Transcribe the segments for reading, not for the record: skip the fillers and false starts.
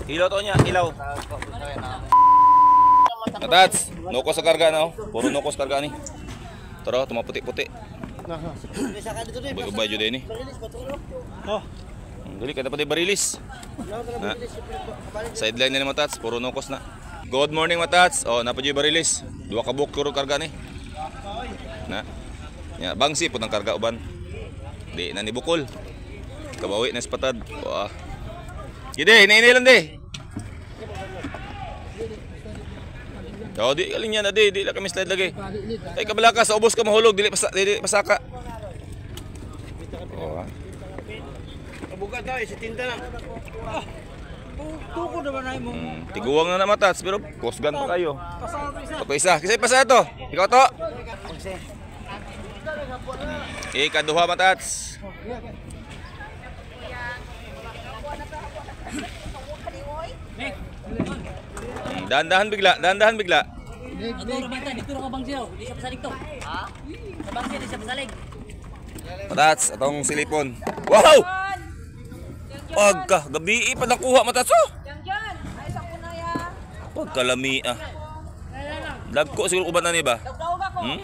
Ilaw to niya, ilaw. Matats, nukos sa karga na oh. Puro nukos karga ni. Tara, tumaputi-puti. Ubay-ubay jud ini. Oh. Dili kada pati barilis. Na. Sideline nila matats, puro nukos na. Good morning matats. Oh, napa jud barilis. Duha ka buok puro karga ni. Na. Ya, bangsi pud ang karga uban. Di na ni bukol. Kabawi na sa patad. Wah. Gide, ini lang di. Oh, di galing yan, di lang kami slide lagi. Ay kabalaka sa ubos ka mahulog, dili pasaka. Oh. Buka daw, si tinda na. Ah. Tuko naman ay mo. Tiguang na matats, pero kusgan pa kayo. Ako isa, kasi pasa to. Ikaw to. Ikaduha matats. Dahan-dahan bigla, dahan-dahan bigla. Dito ka bang siya? Di siya pasalig to. Ha? Sa bangsiyo, di siya pasalig. Matats, atong silipon. Wow! Pagka, gabi pa nakuha matats oh. Pagkalami ah. Dagko siguro uban na ni ba? Hmm?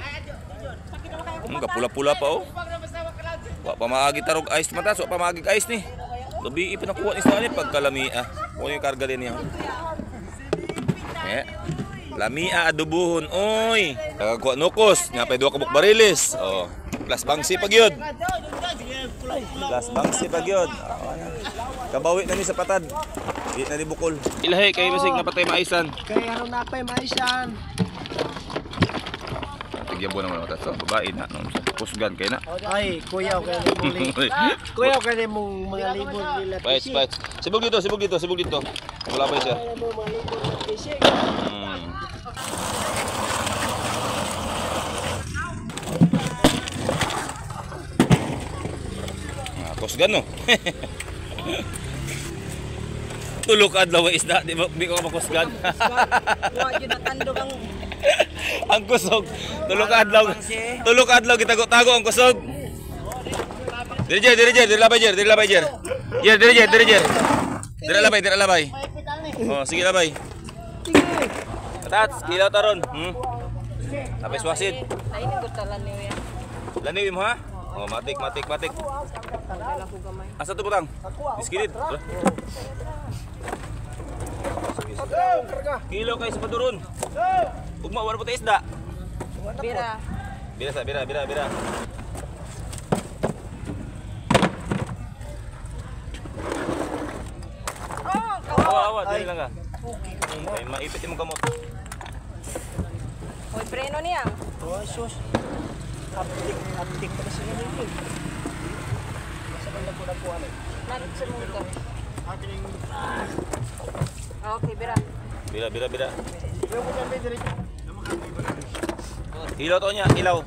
Kapula-pula pa oh. Wa pa maagi tarog ice matats, wa pa maagi ice ni. Gabi pa nakuha ni sa ni pagkalami ah. Kuno yung karga din niya. Eh. Lamia adubuhon oy. Kagakuha nukos, nga pa duha ka buk barilis. Oh, plus bangsi pag yun. Plus bangsi pag yun. Kabawi na ni sa patad. Di na ni bukol. Ilahi kay basig napatay maisan. Kay aron napay maisan. Tigyabo naman matats. Oh, babae na no. Kusgan kay na. Ay, kuya kay mong kuya kay mong mga libon nila. Paits, paits. Sibog dito, sibog dito, sibog dito. Wala pa siya. Kusgan no. Tulok adlaw isda, di ko makusgan. Wa gyud natandog ang ang kusog. Tulok adlaw. Tulok adlaw gitago-tago ang kusog. Diri jer, diri jer, diri labay jer, diri labay jer. Jer, diri jer, diri jer. Diri labay, diri labay. Oh, sige labay. Tats, kilaw taron. Tapos wasid. Laniw mo ha? Oh, matik, matik, matik. Asa to butang? Diskilid. Kilo kay sa paduron. Ugma wala po tayo isda. Bira. Bira sa, bira, bira, bira. Awa, awa, dili lang ka. Ay, maipit imong kamot. Hoy, preno niya. Oh, sus. Aptik, aptik pa kasi yun. Sa banda ko nakuha na. Narito sa mundo. Okay, bira. Bira, bira, bira. Ilaw to niya, ilaw.